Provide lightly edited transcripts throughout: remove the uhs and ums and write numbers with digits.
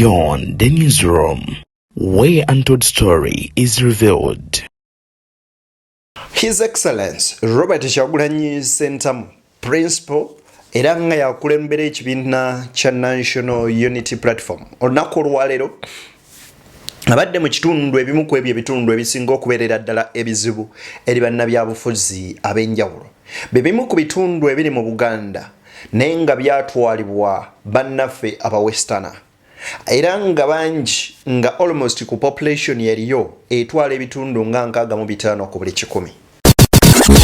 Beyond the Newsroom, where untold story is revealed. His Excellence Robert Kyagulanyi Ssentamu, Principal era nga yakulembera ekibiina kya National Unity Platform, olunaku olwaleero abadde mu kitundu ebimu ku ebyo ebitundu ebisinga okubeerera ddala ebizibu eri bannabyabufuzi ab'enjawulo. Bye bimu ku bitundu ebiri mu Buganda naye nga byatwalibwa bannaffe Abawestana era nga bangi, nga almost ku population eriyo etwala ebitundu nga 65 ku buli kikumi.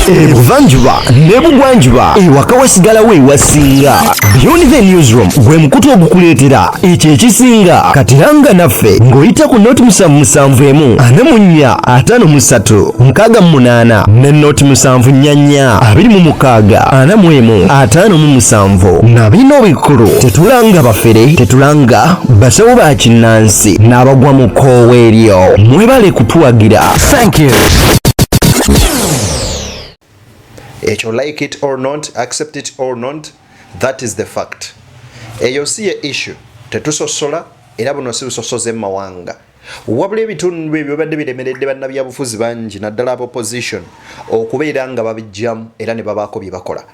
Ebuvanjuba n'ebugwanjuba, ewaka wasigalawo ewasinga. Beyond the Newsroom gwe mukutu ogukuleetera ekyo ekisinga. Katiranga naffe ng'oyita ku noti 771 44 53 68 ne noti 744 26 41 57. Na bino bikulu: tetulanga bafere, tetulanga basawo ba kinnansi n'abagwa mu kkoowa eryo. Mwebale kutuwagira. Thank you. Ekyo, like it or not, accept it or not, that is the fact. Eyo si ye issue. Tetusosola, era buno si busosoze mu mawanga, wabula ebitundu ebyo bibadde biremeredde bannabyabufuzi bangi, naddala aba opposition, okubeera nga babijjamu era ne babaako bye bakola.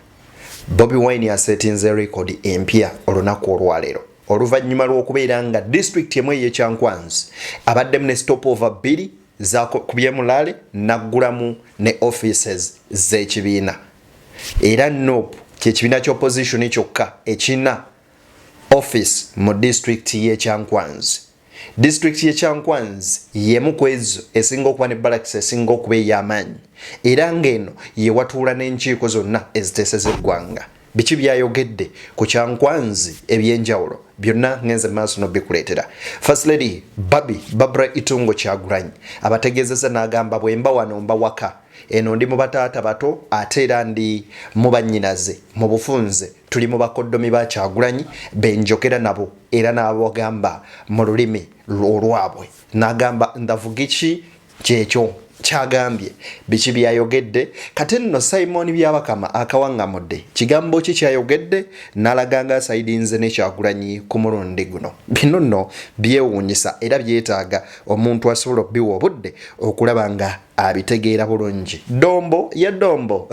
Bobi Wine asetinze record empya olunaku olwaleero oluvannyuma lw'okubeera nga disitulikiti emu ey'Ekyankwanzi abaddemu ne stopover bbiri zakubyemulaale, naggulamu ne offices z'ekibiina. Era NUP kyekibiina ky'opposition kyokka ekina office mu disitulikiti y'Ekyankwanzi. Disitulikiti y'Ekyankwanzi yemu ku ezo esinga okuba ne barracks esinga okuba ey'amaanyi, era ng'eno yewatuula n'enkiiko zonna eziteeseza eggwanga. Biki byayogedde ku Kyankwanzi ebyenjawulo byonna ngenze maaso nobikuleetera. First Lady Babi Babra Itungo Kyagulanyi abategeezezza n'agamba, "Bwe mba wano mba waka. Eno ndi mu bataata bato, ate era ndi mu bannyinaze. Mu bufunze tuli mu bakoddomi ba Kyagulanyi benjogera nabo." Era n'abagamba mu lulimi olwabwe, n'agamba ndavugiki. Kyekyo kyagambye. Biki byayogedde? Kate nno Simon Byabakama akawaŋŋamudde kigambo ki kyayogedde n'alaga nga asayidinze ne Kyagulanyi ku mulundi guno. Bino nno byewuunyisa era byetaaga omuntu asobola okubiwa obudde okulaba nga abitegeera bulungi. Dombo ye dombo,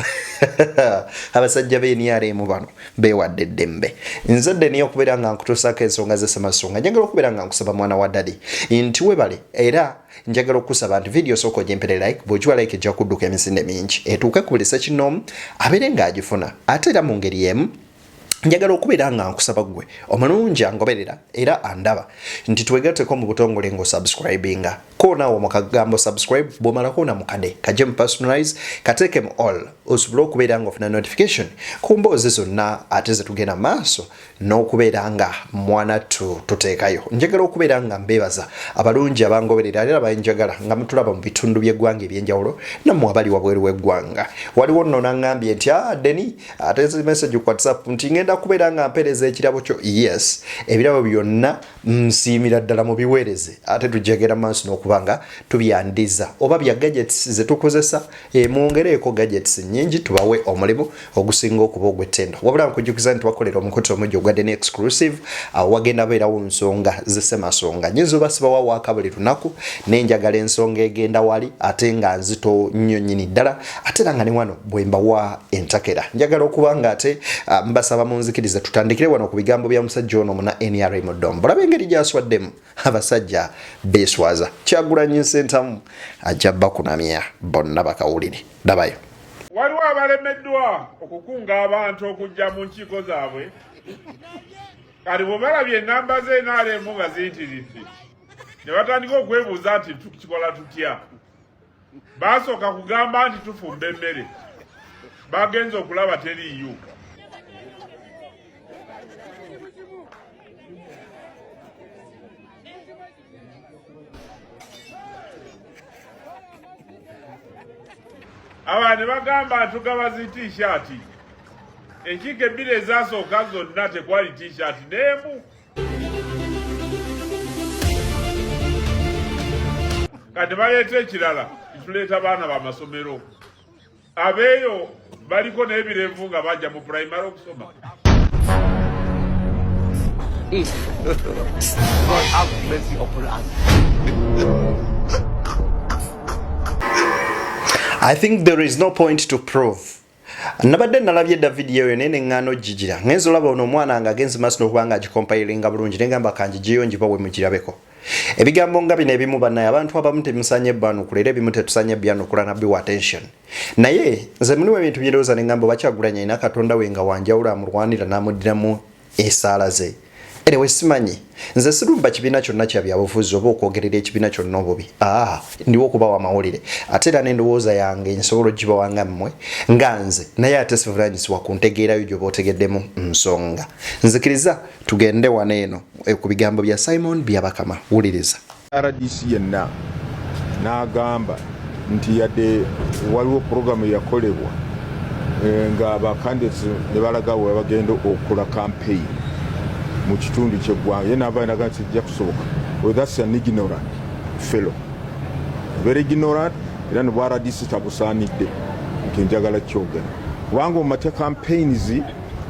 abasajja b'NRM bano beewadde eddembe. Nze Deni, okubeera nga nkutuusaako ensonga z'essemasonga. Njagala okubeera nga nkusaba, mwana wa daddy, nti webale, era njagala okusaba nti vidiyo sooka ogimpere like. Bw'ogiwa like ejja kudduka emisinde mingi etuuke ku buli sekinoomu abeere ng'agifuna. Ate era mu ngeri emu njagala okubeera nga nkusaba ggwe omulungi angoberera era andaba nti twegatteko mu butongole ng'osubscribinga koonaawo mu kagambo subscribe. Bw'omala koona mu kade kajje mu personalize, kateeke mu all, osobole okubeera ng'ofuna notification ku mboozi zonna ate zetugenda maaso n'okubeera nga mwana tuteekayo. Njagala okubeera nga mbeebaza abalungi abangoberera era banjagala nga mutulaba mu bitundu by'eggwanga ebyenjawulo, nammwe abali wabweru w'eggwanga. Waliwo nno naŋŋambye nti, "Ah, Deni," ate message ku WhatsApp nti, "Ngenda kubeera nga mpeereza ekirabo kyo." Yes, ebirabo byonna nsiimira ddala, mubiweereze, ate tujjagera maaso n'okuba nga tubyandiza. Oba bya gadgets zetukozesa, mwongereeko gadgets nyingi, tubawe omulimu ogusinga okuba ogw'ettendo. Wabula nkujjukiza nti wakolera omukutu omujja ogwa Deni Exclusive. Awo wagenda beerawo nsonga zesemasonga. Nyinza oba sibawa waaka buli lunaku, nenjagala ensonga egenda wali ate nga nzito nnyo nnyini ddala, ate era nga ne wano bwe mbawa entakera. Njagala okuba nga ate mbasaba munzikirize tutandikire wano ku bigambo bya musajja ono muna NRM Dombo. Laba engeri gyaswaddemu. Abasajja beeswaza. Kyagulanyi Ssentamu ajja bakunamya bonna bakawulire. Labayo. Waliwo abalemeddwa okukunga abantu okujja mu nkiiko zaabwe. Kati bwe balabye enamba z'NRM nga ziyitiridde, ne batandika okwebuuza nti, "Tukikola tutya?" Baasooka kugamba nti tufumba emmere, bagenza okulaba teriiyo. Aba ne bagamba tugaba zi T-shirt. Enkiiko ebbiri ezasooka zonna tekwali T-shirt n'emu. Kati baleeta ekirala, tuleeta baana b'amasomero abeeyo baliko n'ebirevu nga bajja mu primary okusoma. God have mercy upon us. I think there is no point to prove. Nabadde nalabye dda vidiyo eyo naye neŋŋaana ogigira. Ngenze olaba ono omwana nga agenze maaso n'okuba nga agikompayiringa bulungi ne ngamba kangigiyeyo ngibawe mugirabeko. Ebigambo nga bino ebimu bannaye abantu abamu temusaanye bbanukula era ebimu tetusaanye byanukula na biwa attention. Naye nze mulimu ebintu bye ndowooza ne ngamba oba Kyagulanyi alina Katonda we nga wanjawulo amulwanira n'amuddiramu esaala ze. Anyway simanyi. Nze sirumba kibiina kyonna kya byabufuzi oba okwogerera ekibiina kyonna obubi. Aa, ndiwo kubawa mawulire. Ate era n'endowooza yange nsobola ogibawa nga mmwe, nga nze, naye ate sivunaanyizibwa ku ntegeera yo gy'oba otegeddemu nsonga. Nzikiriza tugende wano eno eh, ku bigambo bya Simon Byabakama. Wuliriza. Rdc yenna n'agamba nti yadde waliwo puroguramu eyakolebwa eh, nga ba candidates ne balaga we bagenda okukola campaign mu kitundu kyeggwanga ye naava naga nti kijja kusoboka. Well, that's an ignorant fellow, very ignorant, era ne bwa rdc tabusaanidde nti njagala kyogera kubanga mu mateeka campaigns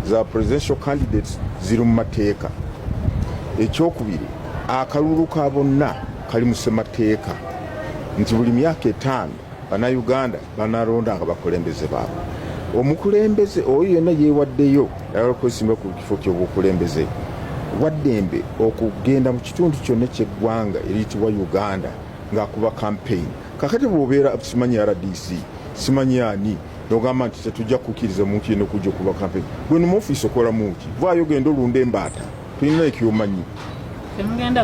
za presidential candidates ziri mu mateeka. Ekyokubiri, akalulu ka bonna kali mu ssemateeka nti buli myaka etaano bannayuganda banalondanga bakulembeze baabwe. Omukulembeze oyo yenna yeewaddeyo ayagala okwesimba ku kifo ky'obukulembeze waddembe okugenda mu kitundu kyonna ekyeggwanga eriyitibwa Uganda ng'akuba campaign. Kakati bw'obeera simanyi rdc simanyi ani nogamba nti tetujja kukkiriza muntu yenna okujja okuba campaign, gwe mu ofiisi okolamu ki? Vaayo genda olunda embaata, tulina ekyomanyi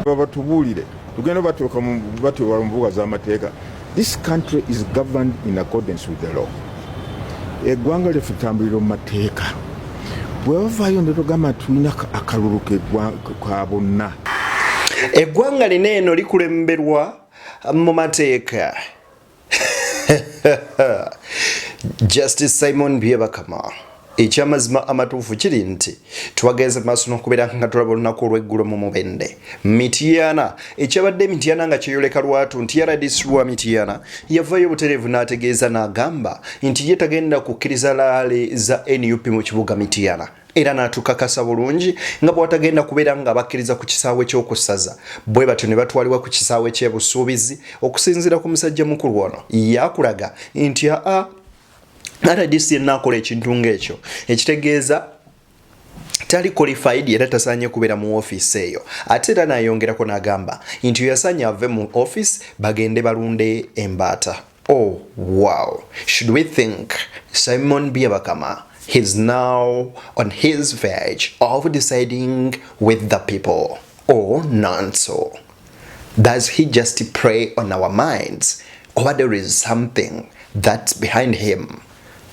babatubuulire tugenda batuuka batwala mu mbuga z'amateeka. This country is governed in accordance with the law. Eggwanga lyaffe litambulira mu mateeka. Bwe bavaayo ne tugamba nti tulina akalulu ka bonna. Eggwanga lino eno likulemberwa mu mateeka. Justice Simon Byabakama ekyamazima amatuufu kiri nti twagenze maaso n'okubeera nga tulaba olunaku olw'eggulo mu Mubende Mityana ekyabadde Mityana nga kyeyoleka lwatu nti rdc lwa Mityana yavayo obutereevu n'ategeeza n'agamba nti ye tagenda kukkiriza laale za nup mu kibuga Mityana era n'atukakasa bulungi nga bw'atagenda kubeera nga bakkiriza ku kisaawe ky'okusaza bwe batyo ne batwalibwa ku kisaawe ky'ebusuubizi. Okusinziira ku musajja mukulu ono yakulaga nti aa rdc yenna akola ekintu ng'ekyo ekitegeeza tali qualified era tasaanye kubeera mu ofiisi eyo. Ate era n'ayongerako n'agamba nti yasaanye ave mu ofiisi bagende balunde embaata. Oh wow, should we think Simon Byabakama he's now on his verge of deciding with the people or not so? Does he just prey on our minds or there is something that's behind him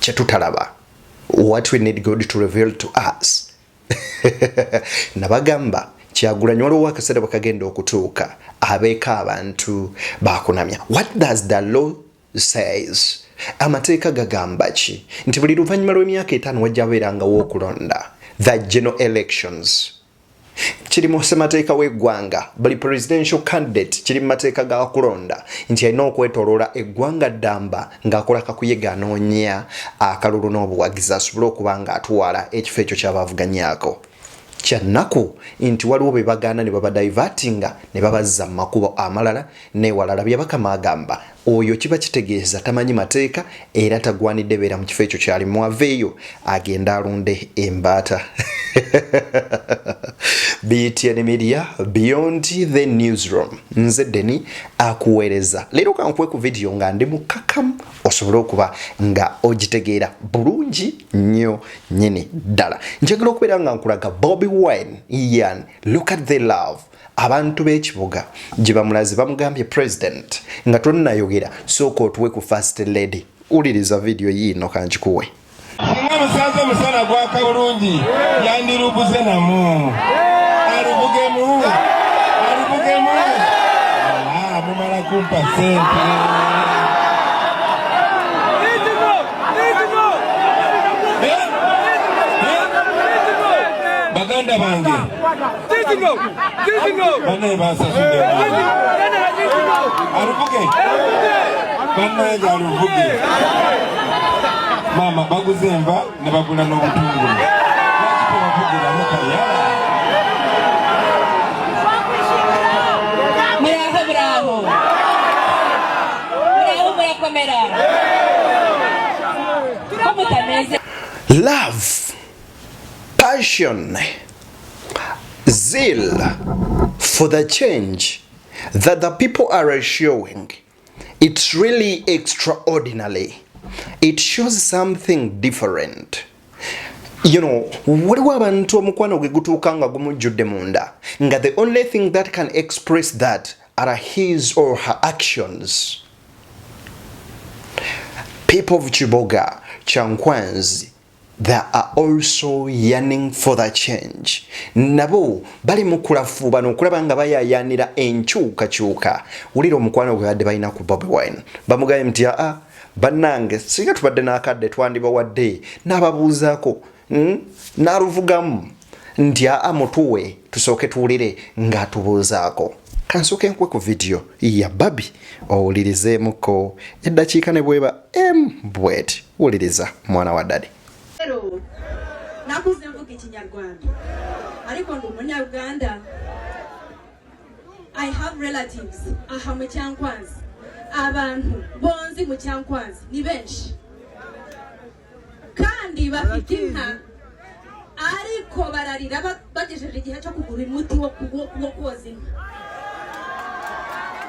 kyetutalaba? What we need God to reveal to us. Nabagamba Kyagulanyi waliwo akaseera bwe okutuuka abeeko abantu bakunamya. What does the law says? Amateeka gagamba ki? Nti buli luvannyuma lw'emyaka etaano wajja beerangawo okulonda, the general elections. Kiri mu ssemateeka w'eggwanga, buli presidential candidate kiri mu mateeka ga kulonda nti alina okwetoloola eggwanga ddamba ng'akola kakuyega anoonya akalulu n'obuwagizi asobole okuba ng'atwala ekifo ekyo ky'aba avuganyaako. Kyannaku nti waliwo be bagaana ne babadivertinga ne babazza mu makubo amalala n'ewalala. Byabakama agamba oyo kiba kitegeeza tamanyi mateeka era tagwanidde beera mu kifo ekyo kyalimu, aveeyo agende alunde embaata. BTN Media, Beyond the Newsroom, nze Deni akuweereza leero. Kankuwe ku vidiyo nga ndi mukakamu osobole okuba nga ogitegeera bulungi nnyo nnyini ddala. Njagala okubeera nga nkulaga Bobi Wine yan look at the love abantu b'ekibuga gye bamulaze. Bamugambye president nga tonnayogera sooka otuwe ku first lady. Wuliriza vidiyo yiino kankikuwe. Singa musanze omusana gwaka bulungi yandirubuze namu alubugemu alubugemu. Ah, mumala kumpa sente. Eh? Eh? Baganda bange banaye bansasudde, aluvuge bannange, aluvuge maama. Baguze enva ne bagula n'obutungulu, lwaki tebavugiramu kayala? Murakomera ko mutameze. Love, passion, zeal for the change that the people are showing, it's really extraordinary. It shows something different. Waliwo abantu omukwano gwe gutuuka nga gumujjudde munda, nga the only thing that can express that are his or her actions. People of Kiboga, Kyankwanzi, they are also yearning for the change. Nabo bali mu kulafuubana okulaba nga bayayaanira enkyukakyuka. Wulira omukwano gwe badde balina ku Bobi Wine. Bamugambye nti, "Aa bannange, singa tubadde n'akadde twandibawadde." N'ababuuzaako, N'aluvugamu nti, "Aa, mutuwe tusooke tuwulire ng'atubuuzaako." Kansooke nkuwe ku vidiyo ya Barbie, owulirizeemuko eddakiika ne bweba emu bweti. Wuliriza, mwana wa daddy. Rero nakuze mvuga Ikinyarwanda, ariko ndi Umunyarwanda. I have relatives aha mu Cyankwanzi. Abantu bonzi mu Cyankwanzi ni benshi kandi bafite inka, ariko bararira bagejeje igihe cyo kugura umuti wo koza inka,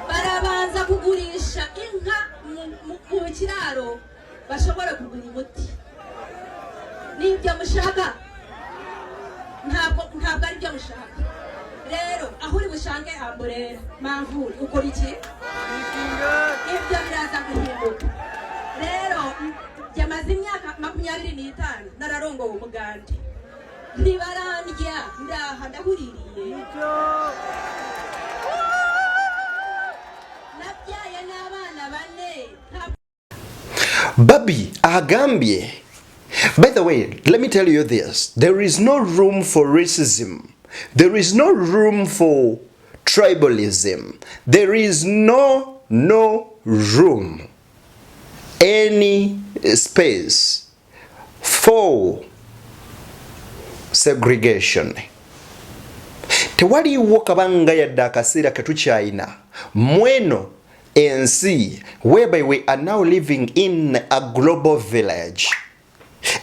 barabanza kugurisha inka mu kiraro bashobora kugura umuti. Nibyo mushaka? Ntabwo ari byo mushaka. Rero aho uri bushange umbrella manvuri ukora iki, ibyo biraza guhinduka. Rero byamaze imyaka 25 nararongowe umugande, ntibarandya, ndaha ndahuririye, nabyaye n'abana bane, ntabwo. Barbie agambye, by the way, let me tell you this: there is no room for racism, there is no room for tribalism, there is no room, any space for segregation. Tewaliiwo kabanga yadde akaseera ketukyayina mweno ensi whereby we are now living in a global village,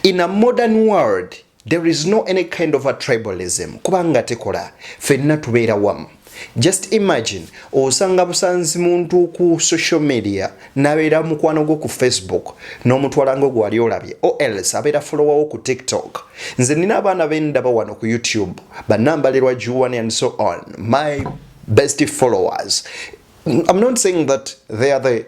in a modern world. There is no any kind of a tribalism, kubanga tekola. Ffenna tubeera wamu. Just imagine, osanga busanzi muntu ku social media n'abeera mukwano gwo ku Facebook, n'omutwala nga gwali olabye, or else abeera follower wo ku TikTok. Nze nina abaana bendaba wano ku YouTube, banambalirwa Juan and so on, my best followers. I'm not saying that they are the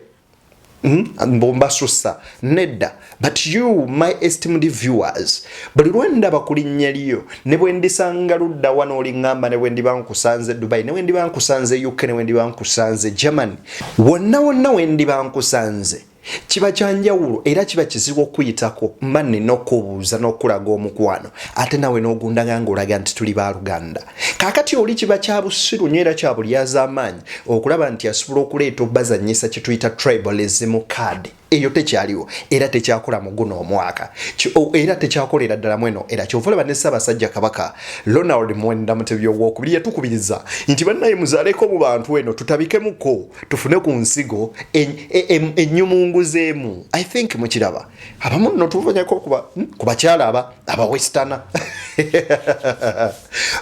Mbasusa nedda, but you, my esteemed viewers, buli lwendaba ku linnya lyo, ne bwe ndisanga ludda wano oliŋŋamba, ne bwe ndiba nkusanze Dubai, ne bwe ndiba nkusanze UK, ne bwe ndiba nkusanze Germany, wonna wonna we ndiba nkusanze, kiba kyanjawulo era kiba kizibu okuyitako. Mba nina okubuuza n'okulaga omukwano, ate nawe n'ogundanga ng'olaga nti tuli baluganda. Kaakati oli kiba kya busiru nnyo era kya bulyazaamaanyi okulaba nti asobola okuleeta obbazanyisa kye tuyita tribalism card. Eyo tekyaliwo era tekyakola mu guno omwaka, era tekyakolera ddala mweno. Era kyova olaba ne Ssaabasajja Kabaka Ronald Mwenda Mutebi Owokubiri yatukubiriza nti, "Bannaye, muzaaleko mu bantu eno, tutabikemuko, tufune ku nsigo ennyumunguzeemu." I think mukiraba, abamu nno tuvanyako ku bakyala aba abawestana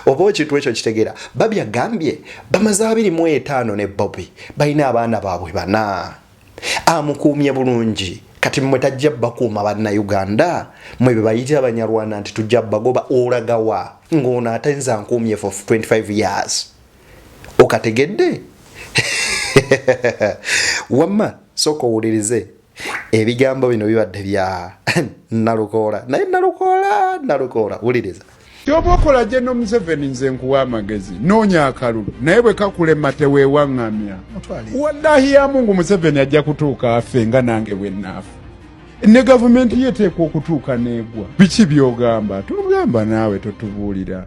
oba ekintu ekyo kitegeera. Barbie agambye bamaze 25 ne Bobi, balina abaana baabwe bana, amukuumye bulungi. Kati mmwe tajja bakuuma? Bannayuganda mwe be bayita Abanyarwanda nti tujja bagoba, olagawa ng'ono ate nze ankuumye for 25 years? Okategedde? Wamma sooka owulirize ebigambo bino, bibadde bya Nalukoola, naye Nalukoola, Nalukoola, wuliriza. Kyoba okola gye Museveni, nze nkuwa amagezi, noonya akalulu, naye bwe kakulema teweewaŋŋamya. Wallahi ya Mungu, Museveni ajja kutuuka afe nga nange bwe naafa, ne gavumenti ye eteekwa okutuuka n'egwa. Biki by'ogamba? Togamba naawe, totubuulira.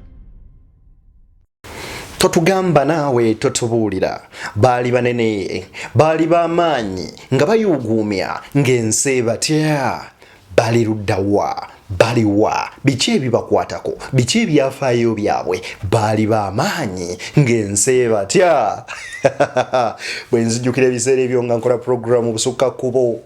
Totugamba naawe, totubuulira. Baali banene, baali b'amaanyi nga bayuuguumya ng'ensi ebatya. Bali luddawa? Baliwa? Biki ebibakwatako? Biki ebyafaayo byabwe? Baali b'amaanyi ng'ensi ebatya. Bwe nzijukira ebiseera ebyo nga nkola pulogulaamu Busukka Kkubo,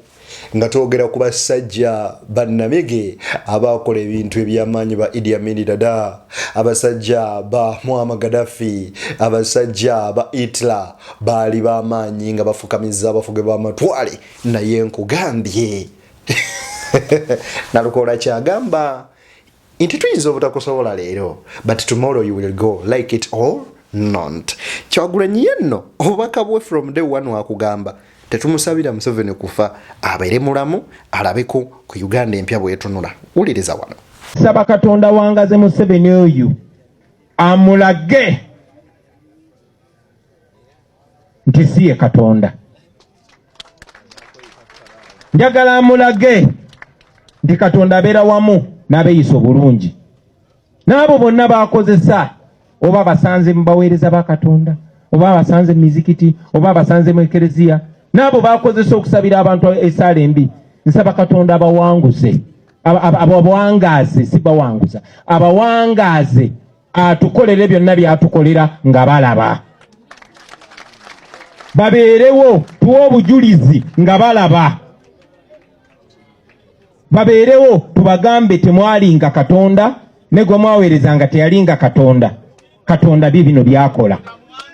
nga twogera ku basajja bannamige abaakola ebintu eby'amaanyi, ba Idi Amin Dada, abasajja ba Muammar Gaddafi, abasajja ba Hitler, baali b'amaanyi nga bafukamiza abafuge b'amatwale. Naye nkugambye, Nalukoola kyagamba nti tuyinza obutakusobola leero, but tomorrow you will go, like it or not. Kyagulanyi ye nno obubaka bwe from day one wakugamba tetumusabira Museveni kufa, abeere mulamu alabeko ku Uganda empya bwetunula. Wuliriza wano. Saba Katonda wangaze Museveni oyo, amulage nti si ye Katonda. Njagala amulage nti Katonda abeera wamu n'abeeyisa obulungi, n'abo bonna bakozesa, oba basanze mu baweereza ba Katonda, oba basanze mu mizikiti, oba basanze mu ekereziya, n'abo bakozesa okusabira abantu esaala embi. Nsaba Katonda abawanguze, abawangaaze, si bawanguza, abawangaaze, atukolere byonna byatukolera nga balaba, babeerewo, tuwe obujulizi nga balaba, babeerewo, tubagambe temwalinga Katonda, ne gwe mwaweerezanga teyalinga Katonda. Katonda bye bino byakola.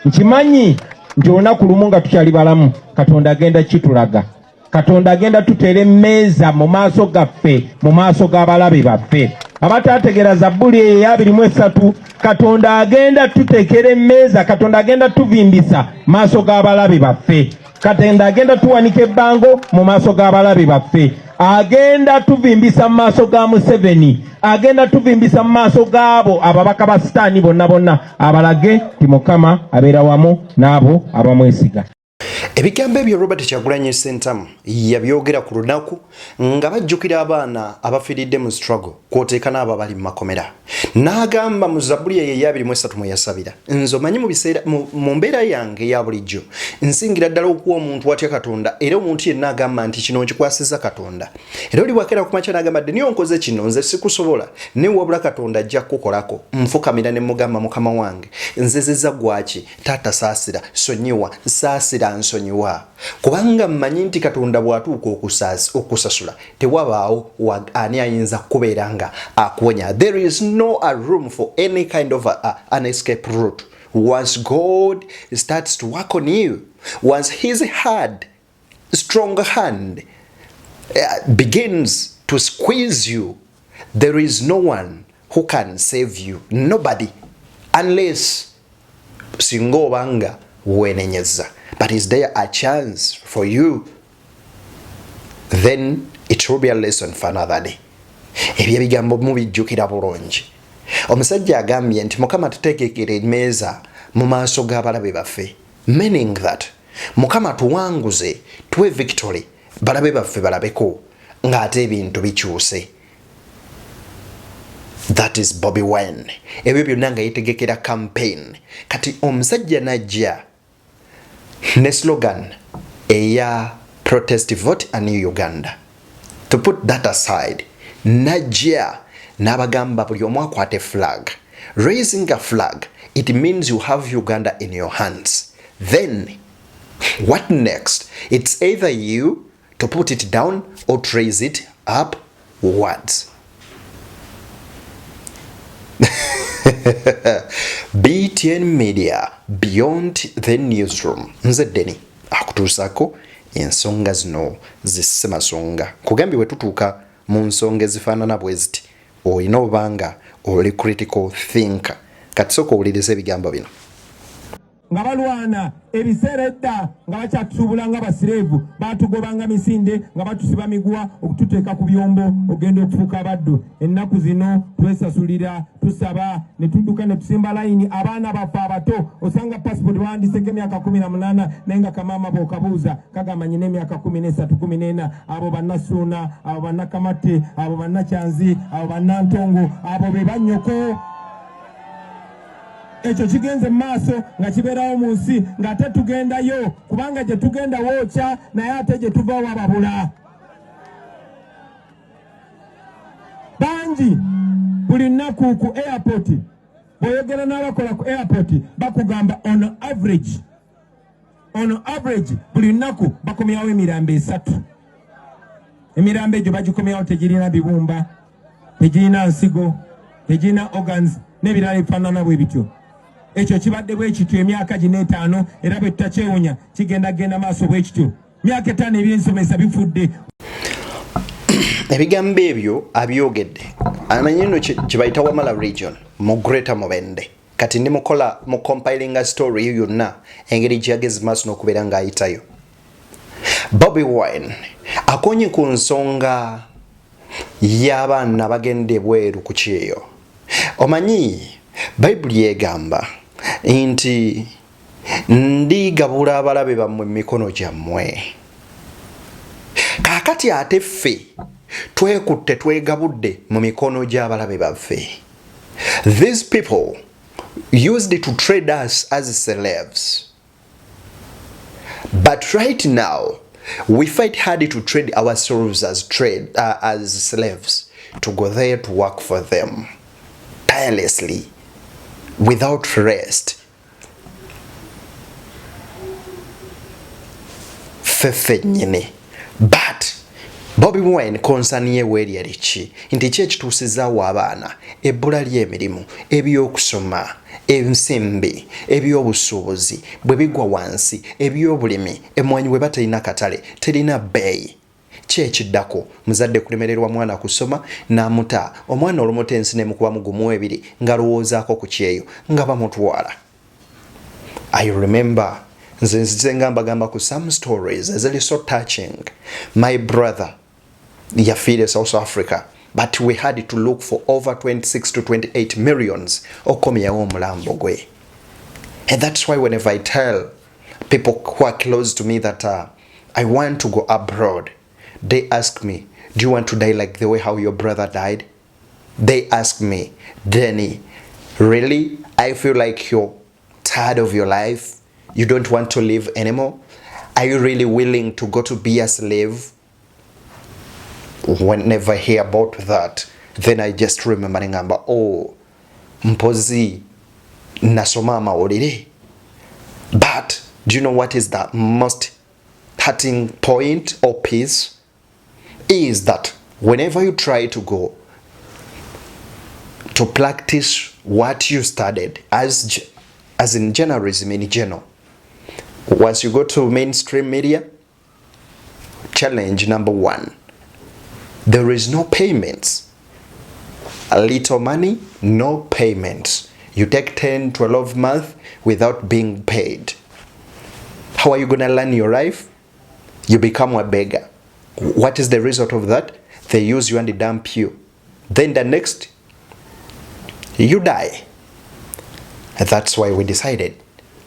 Nkimanyi nti olunaku lumu nga tukyali balamu, Katonda agenda kitulaga. Katonda agenda tuteera emmeeza mu maaso gaffe, mu maaso g'abalabe baffe abataategeera Zabbuli eyo eya 23. Katonda agenda tuteekera emmeeza, Katonda agenda tuvimbisa maaso g'abalabe baffe, Katonda agenda tuwanika ebbango mu maaso g'abalabe baffe, agenda tuvimbisa mu maaso ga Museveni, agenda tuvimbisa mu maaso g'abo ababaka ba Sitaani bonna bonna, abalage nti Mukama abeera wamu n'abo abamwesiga. Ebigambo ebyo Robert Kyagulanyi Ssentamu yabyogera ku lunaku nga bajjukira abaana abafiiridde mu struggle, kwoteeka n'abo abali mu makomera. N'agamba mu Zabbuli eyo eya 23 mwe yasabira. Nze omanyi mu biseera mu mbeera yange eya bulijjo, nsingira ddala okuwa omuntu watya Katonda, era omuntu yenna agamba nti kino nkikwasiza Katonda, era oli bwakeera ku makya n'agamba dde niyo nkoze kino, nze sikusobola, naye wabula Katonda ajja kukukolako, nfukamira ne mugamba, Mukama wange, nzezeza gwaki? Taata, saasira, sonyiwa, saasira, nsonyiwa, kubanga mmanyi nti Katonda bw'atuuka okusasula tewabaawo ani ayinza kubeera nga akuwonya. There is no a room for any kind of an escape route. Once God starts to work on you, once his hard strong hand begins to squeeze you, there is no one who can save you, nobody, unless singa obanga wenenyeza. But is there a chance for you? Then it will be a lesson for another day. Ebyo ebigambo mubijjukira bulungi. Omusajja agambye nti Mukama tutegekera emmeeza mu maaso g'abalabe baffe, meaning that Mukama tuwanguze, tuwe victory, balabe baffe balabeko ng'ate ebintu bikyuse. That is Bobi Wine. Ebyo byonna nga yetegekera campaign. Kati omusajja najja ne slogan eya protest vote a new Uganda. To put that aside, najja n'abagamba buli omu akwate flag. Raising a flag, it means you have Uganda in your hands. Then what next? It's either you to put it down or to raise it upwards. BTN Media, Beyond the Newsroom. Nze Deni akutuusaako ensonga zino zissemasonga. Kugambye bwe tutuuka mu nsonga ezifaanana bwe ziti, olina obanga oli critical thinker. Kati sooka owuliriza ebigambo bino. Nga balwana ebiseera edda, nga bakyatusuubula nga basireevu, batugobanga misinde nga batusiba miguwa okututeeka ku byombo ogenda okufuuka abaddu. Ennaku zino twesasulira, tusaba ne tudduka ne tusimba layini. Abaana baffe abato osanga pasipoti bawandiseko emyaka 18, naye nga kamaama bw'okabuuza kagamba nyina emyaka 13, 14. Abo bannasuuna, abo bannakamatte, abo bannakyanzi, abo bannantongo, abo be bannyoko. Ekyo kigenze mu maaso nga kibeerawo mu nsi, ng'ate tugendayo, kubanga gye tugenda wookya, naye ate gye tuva wababula. Bangi buli nnaku ku airport, bw'oyogera n'abakola ku airport bakugamba on average buli nnaku bakomyawo emirambo esatu. Emirambo egyo bagikomyawo tegirina bibumba, tegirina nsigo, tegirina organs n'ebirala ebifaanana bwe bityo. Ekyo kibadde bwe kityo emyaka gino 5, era bwe tutakyewunya kigenda genda maaso bwe kityo. Myaka 5 ebyensomesa bifudde. Ebigambo ebyo abyogedde amanyi nno kye bayita Wamala region mu Greater Mubende. Kati ndi mukola mu compilinga story yo yonna, engeri gyeyagezi maaso n'okubeera ng'ayitayo. Bobi Wine akonye ku nsonga y'abaana bagenda ebweru ku kyeyo. Omanyi Bayibuli egamba nti ndigabula abalabe bammwe mu mikono gyammwe. Kaakati ate ffe twekutte, twegabudde mu mikono gy'abalabe baffe. These people used to trade us as slaves, but right now we fight hard to trade ourselves as slaves, to go there to work for them tirelessly without rest. Ffe ffennyini. But Bobi Wine concern ye weeri yali ki? Nti ki ekituusizaawo abaana, ebbula ly'emirimu, ebyokusoma, ensimbi, ebyobusuubuzi bwe bigwa wansi, ebyobulimi, emmwanyi bwe baterina katale, terina bbeeyi. Ki ekiddako? Muzadde kulemererwa mwana kusoma n'amuta. Omwana olumuta, ensi nemukubamu gumu ebiri ng'alowoozaako ku kyeyo nga bamutwala. I remember, nze nzize nga mbagamba ku some stories eziri so touching. My brother yafiire South Africa, but we had to look for over 26 to 28 millions okukomyawo omulambo gwe. And that's why whenever I tell people who are close to me that I want to go abroad, they ask me, "Do you want to die like the way how your brother died?" They ask me, "Danny, really? I feel like you're tired of your life. You don't want to live anymore. Are you really willing to go to be a slave?" Whenever I hear about that, then I just remember, ngamba, "Oh, mpozi nasoma amawulire." But do you know what is the most hurting point or piece? Is that whenever you try to go to practice what you studied as in journalism in general, once you go to mainstream media, challenge number one, there is no payments. A little money, no payments. You take 10, 12 months without being paid. How are you going to learn your life? You become a beggar. What is the result of that? They use you and dump you. Then the next, you die. That's why we decided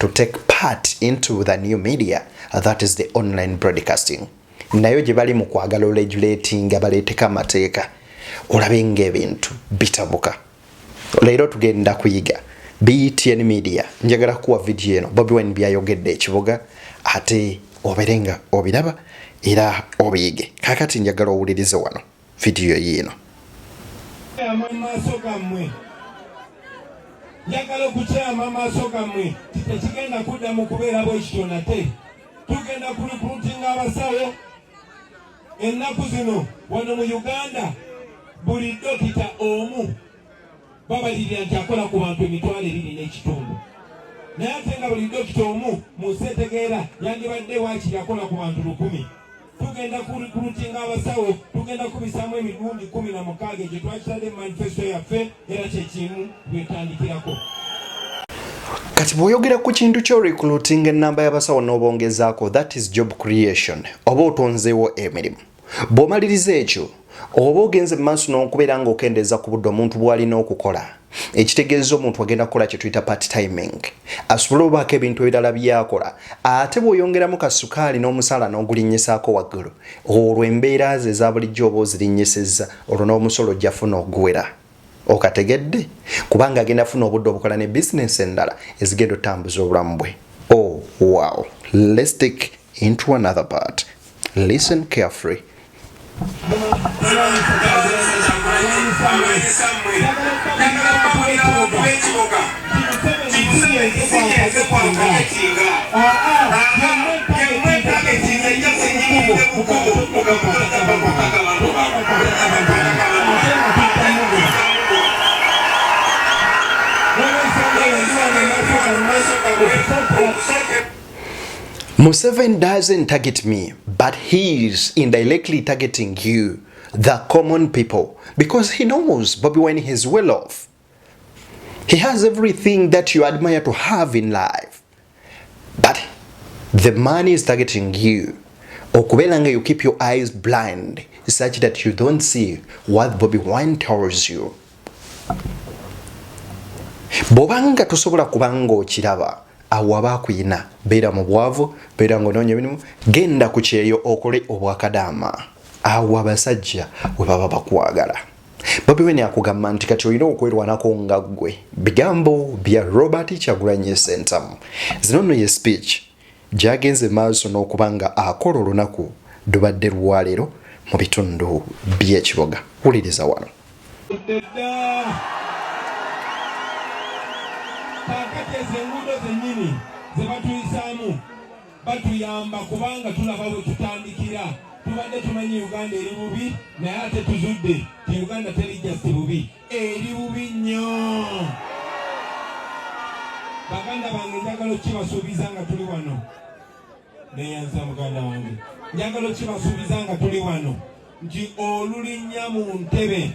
to take part into the new media, that is the online broadcasting. Nayo gye bali mu kwagala oregulatinga, baleeteko amateeka, olabe ng'ebintu bitabuka. Leero tugenda kuyiga BTN Media. Njagala kuwa vidiyo eno, Bobi Wine byayogedde ekibuga, ate obeere nga obiraba era obiyige. Kakati njagala owulirize wano vidiyo yiino. Mu maaso gammwe, njagala okukyama maaso gammwe ti tekigenda kuddamu kubeera bwe kityo nate. Tugenda kurecruitinga abasawo. Ennaku zino wano mu Uganda buli dokita omu babalirira nti akola ku bantu 25,000, naye ate nga buli dokita omu mu nsi etegeera yandibadde waakiri akola ku bantu 1,000. Tugenda kurecruitinga abasawo, tugenda kubisaamu emirundi 16. Egyo twakitadde mu manifesto yaffe era kyekimu bwetandikirako. Kati bw'oyogera ku kintu kyorecruiting ennamba y'abasawo n'obongezaako, that is job creation, oba otonzeewo emirimu. Bw'omaliriza ekyo, oba ogenze mu maaso n'okubeera ng'okendeeza ku budde omuntu bw'alina okukola, ekitegeeza omuntu agenda kukola kye tuyita part timing, asobole obaako ebintu ebirala byakola. Ate bw'oyongeramu kasukaali n'omusaala n'ogulinnyisaako waggulu, olwo embeera ze eza bulijjo oba ozirinnyisizza, olwo n'omusolo ojja funa oguwera. Okategedde? Kubanga agenda funa obudde obukola ne bizinesi endala ezigenda otambuza obulamu bwe. Oh wow, let's take into another part. Listen carefully. Alwanyisa mmwe. Njagala okubabuulira abantu b'ekibuga nti Museveni si yenze gw'atagetinga. Yemmwe ntagetinze, nja sinyingidde mu kkubo nga mutataga abantu bange. Museveni doesn't target me, but he is indirectly targeting you, the common people, because he knows Bobi Wine is well off. He has everything that you admire to have in life. But the man is targeting you. Okubeera nga you keep your eyes blind such that you don't see what Bobi Wine tells you. Bw'obanga tosobola kubanga okiraba, awo aba akuyina. Beera mu bwavu, beera ng'onoonya emirimu, genda ku kyeyo okole obwakadaama. Awo abasajja we baba bakwagala. Bobi Wine akugamba nti kati olina okwerwanako nga ggwe. Bigambo bya Robert Kyagulanyi Ssentamu. Zino nno ye speech gy'agenze maaso n'okuba nga akola olunaku lubadde lwaleero mu bitundu by'ekibuga. Wuliriza wano. Dda kaakati ezo enguudo zennyini ze batuyisaamu batuyamba kubanga tulaba bwe tutandikira. Tubadde tumanyi Uganda eri bubi, naye ate tuzudde ti Uganda teri just bubi, eri bubi nnyo. Baganda bange, njagala okibasuubiza nga tuli wano. Neyanza muganda wange, njagala okibasuubiza nga tuli wano nti olulinnya mu ntebe,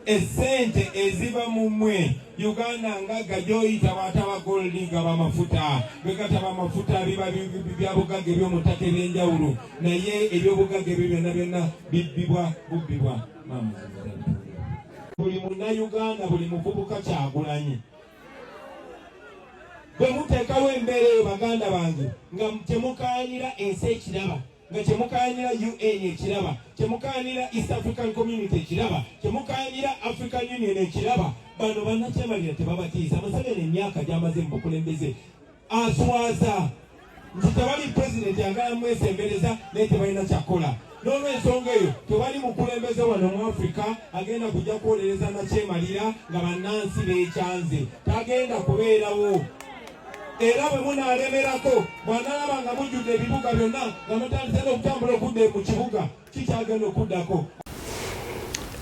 essente eziva mu mmwe, Uganda ngagga gy'oyita bw'ataba gold gaba amafuta, bwe gataba amafuta biba byabugagga eby'omu ttaka ebyenjawulo, naye ebyobugagga ebyo byonna byonna bibbibwa bubbibwa. Buli munnayuganda, buli muvubuka Kyagulanyi, bwe muteekawo embeera eyo, baganda bange, nga temukayanira ensi ekiraba, nga kyemukayanira UN ekiraba, kyemukayanira East African Community ekiraba, kyemukayanira African Union ekiraba, bano bannakyemalira tebabatiisa. Museveni emyaka gy'amaze mu bukulembeze aswaza nti tewali pulezidenti agala mwesembereza, naye tebalina kyakola. N'olwensonga eyo, tewali mukulembeze wano mu Afrika agenda kujja kwolereza nakyemalira nga bannansi beekyanze, tagenda kubeerawo. Era bwe munaalemerako, bw'anaalaba nga mujjudde ebibuga byonna, nga mutandise n'okutambula okudda mu kibuga, kikyagenda okuddako.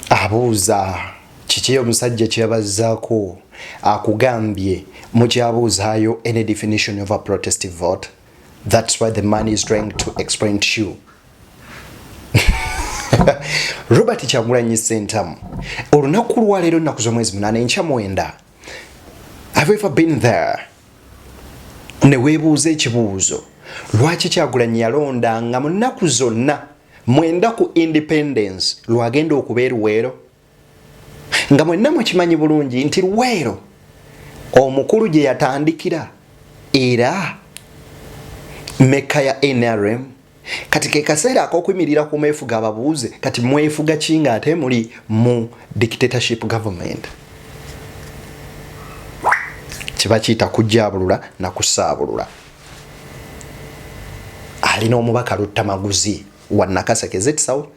Abuuza kiki omusajja kyeyabazzaako. Akugambye mukyabuuzaayo any definition of a protest vote. That's why the man is trying to explain to you. Robert Kyagulanyi Ssentamu, olunaku lwaleero, nnaku z'omwezi 8, enkya 9. Have you ever been there ne weebuuza ekibuuzo, lwaki Kyagulanyi yalonda nga mu nnaku zonna 9 ku independence lwagenda okuba eruweero, nga mwenna mukimanyi bulungi nti Luweero omukulu gye yatandikira era mekka ya NRM? Kati ke kaseera ak'okuyimirira ku meefuga, ababuuze kati mwefuga ki nga ate muli mu dictatorship government? Kiba kiyita kujjabulula nakusaabulula. Alina omubaka Luttamaguzi wa Nakaseke zetsawo,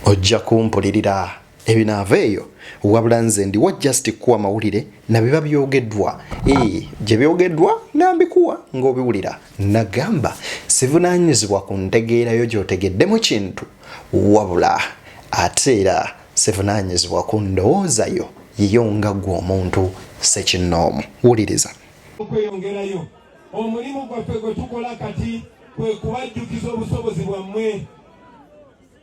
ojja kumpulirira ebinaava eyo. Wabula nze ndiwo just kuwa mawulire nabiba byogeddwa gye byogeddwa nga mbikuwa ng'obiwulira. Nagamba sivunaanyizibwa ku ntegeerayo gy'otegeddemu kintu, wabula ate era sivunaanyizibwa ku ndowoozayo yiyo nga ggwe omuntu sekinnoomu. Wuliriza. Okweyongerayo, omulimu gwaffe gwe tukola kati kwe kubajjukiza obusobozi bwammwe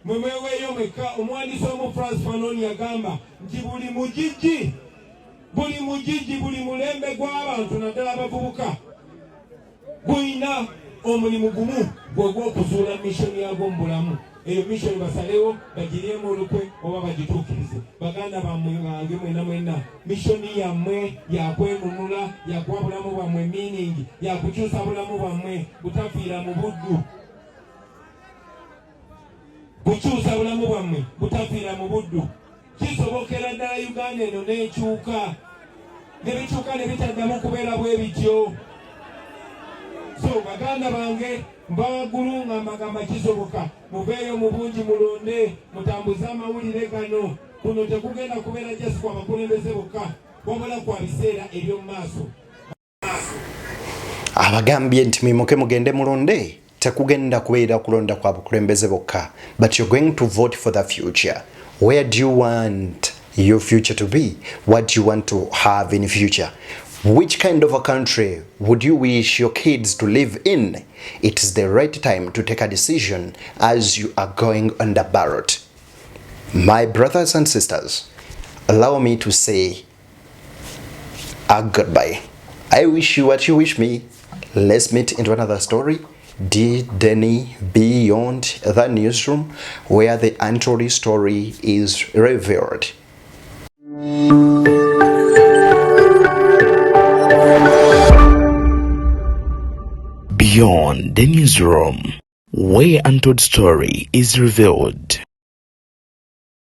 mwe mweweeyo mwekka. Omuwandiisi omu Frantz Fanon yagamba nti buli mugigi, buli mugigi, buli mulembe gw'abantu, naddala abavubuka, gulina omulimu gumu, gwe gw'okuzuula mission yagwo mu bulamu. Eyo mission basalewo bagiryemu olukwe oba bagituukirize. Baganda bammwe bange mwena mwenna, mission yammwe yakwenunula, yakuwa bulamu bwammwe meaning, yakukyusa bulamu bwammwe butafiira mu buddu, kukyusa bulamu bwammwe butafiira mu buddu. Kisobokera ddala Uganda eno n'ekyuka, ne bikyuka ne bitaddamu kubeera bwe bityo. So baganda bange, Nva waggulu nga mbagamba kisoboka, muveeyo mu bungi mulonde, mutambuze amawulire gano. Kuno tekugenda kubeera just kwa bakulembeze bokka, wabula kwa biseera eby'omu maaso. Abagambye nti mwimuke mugende mulonde, tekugenda kubeera kulonda kwa bukulembeze bokka, but you're going to vote for the future. Where do you want your future to be? What do you want to have in future? Which kind of a country would you wish your kids to live in? It is the right time to take a decision as you are going on the ballot. My brothers and sisters, allow me to say a goodbye. I wish you what you wish me. Let's meet into another story. D. Denny Beyond the Newsroom, where the untold story is revealed. Beyond the Newsroom, where untold story is revealed.